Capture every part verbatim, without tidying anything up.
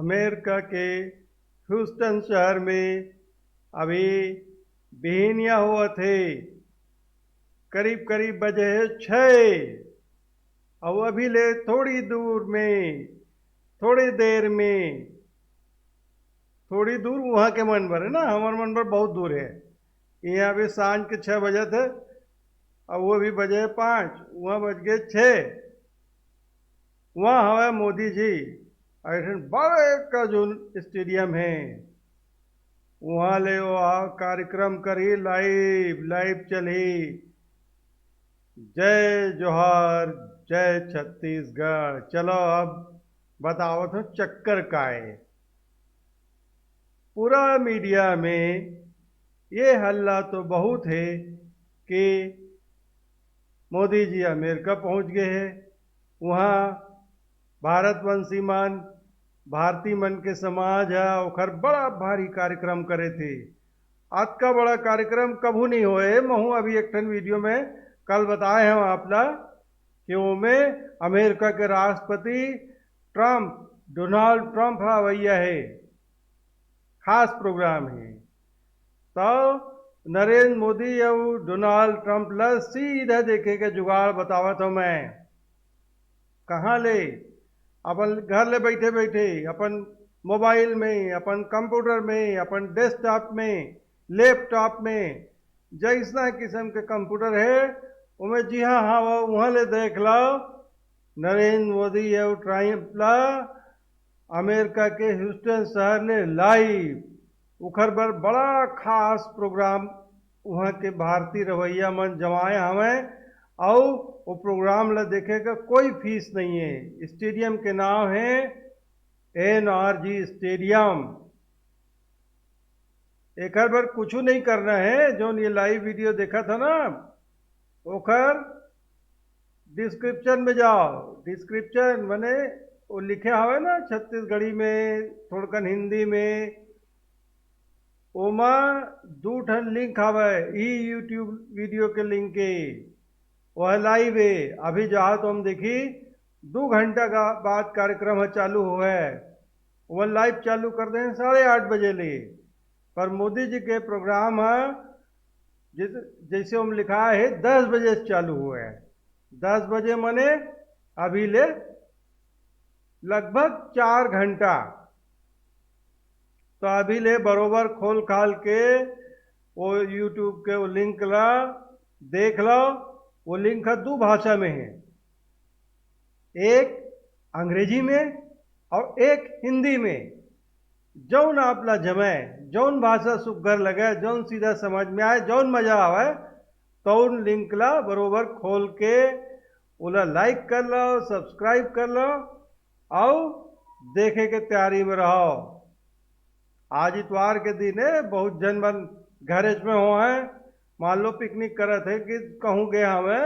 America के Houston शहर में अभी बिहनिया होवत हे, करीब करीब बजे हे छः। अउ अभी ले थोड़ी दूर में, थोड़ी देर में, थोड़ी दूर उहाँ के मन बर हे ना, हमर मन बर बहुत दूर हे। इहाँ अभी सांझ के छः बजत हे, अउ वो भी बजे पाँच, उहाँ बज गे छः। उहाँ हवय मोदी जी, अइसन बड़े का जोन स्टेडियम हे, उहाँ ले वो आ कार्यक्रम करही, लाइव, लाइव चलही। जय जोहार, जय छत्तीसगढ़। चलो अब बतावत हूँ चक्कर काय। पूरा मीडिया में ये हल्ला तो बहुत हे कि मोदी जी अमेरिका पहुँच गे हे, उहाँ भारतवंशी मन, भारतीय मन के समाज हे, ओखर बड़ा भारी कार्यक्रम करे थे। अतका बड़ा कार्यक्रम कभू नहीं होए। महूँ अभी एक ठन वीडियो में कल बताए हँव आप ला कि ओमे अमेरिका के राष्ट्रपति ट्रंप, डोनाल्ड ट्रंप ह अवइया हे, खास प्रोग्राम हे। तो नरेंद्र मोदी अउ डोनाल्ड ट्रंप ला सीधा देखे के जुगाड़ बतावत हूँ मैं। कहाँ ले? अपन घर ले बैठे बैठे, अपन मोबाइल में, अपन कंप्यूटर में, अपन डेस्कटॉप में, लैपटॉप में, जैसना किस्म के कंप्यूटर हे, ओमे जिहाँ हवा उहाँ ले देख लो। नरेंद्र मोदी अउ ट्रंप ला अमेरिका के ह्यूस्टन शहर ले लाइव, उखर बर बड़ा खास प्रोग्राम उहाँ के भारतीय रवैया मन जमाए हवय। अउ वो प्रोग्राम ला देखे का कोई फीस नहीं हे। स्टेडियम के नाम हे एनआरजी स्टेडियम। एकर बर कुछ नहीं करना हे। जोन ये लाइव वीडियो देखत ह ना, ओकर डिस्क्रिप्शन में जाओ। डिस्क्रिप्शन मने वो लिखे हवे ना छत्तीसगढ़ी में, थोड़कन हिंदी में, ओमा दू ठन लिंक हवे, ई YouTube वीडियो के लिंक हे, वह लाइव हे। अभी जाओ तो हम देखी, दू घंटा का बाद कार्यक्रम ह चालू होवे। ओमन लाइव चालू कर दे साढ़े आठ बजे ले, पर मोदी जी के प्रोग्राम ह जिस, जैसे हम लिखा हे, दस बजे से चालू होवे। दस बजे मने अभी ले लगभग चार घंटा। तो अभी ले बरोबर खोल खाल के वो YouTube के वो लिंक ला देख लो। वो लिंक ह दू भाषा में हे, एक अंग्रेजी में और एक हिंदी में। जौन आप ला जमे, जौन भाषा सुग्घर लगे, जौन सीधा समझ में आए, जौन मजा आवे, तौन लिंक ला बरोबर खोल के ओला लाइक कर लो, सब्सक्राइब कर लो, अउ देखे के तैयारी में रहो। आज इतवार के दिन हे, बहुत झन मन घरेच में होहे, मान लो पिकनिक करत हे कि कहूँ गे हवे,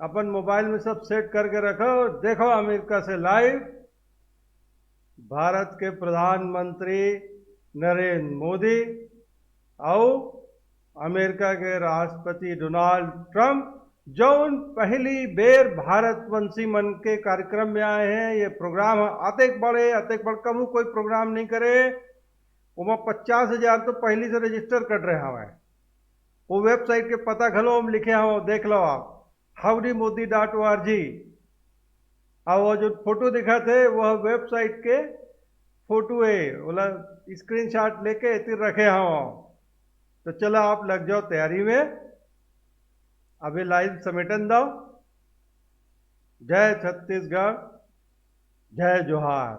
अपन मोबाइल में सब सेट करके रखो, देखो अमेरिका से लाइव। भारत के प्रधानमंत्री नरेंद्र मोदी अउ अमेरिका के राष्ट्रपति डोनाल्ड ट्रंप, जौन पहली बेर भारतवंशी मन के कार्यक्रम में आए हे। ये प्रोग्राम ह अतेक बड़े, अतेक बड़ कभू कोई प्रोग्राम नहीं करे। ओमा पचास हजार तो पहली से रजिस्टर कर रहे हवे। वो वेबसाइट के पता घलो हम लिखे हव, देख लो आप, howdymodi dot org। अउ वो जो फोटो दिखत हे, वह वेबसाइट के फोटो हे, ओला स्क्रीनशॉट लेके एती रखे हव। तो चलो, आप लग जाओ तैयारी में, अभी लाइव समेटन दो। जय छत्तीसगढ़, जय जोहार।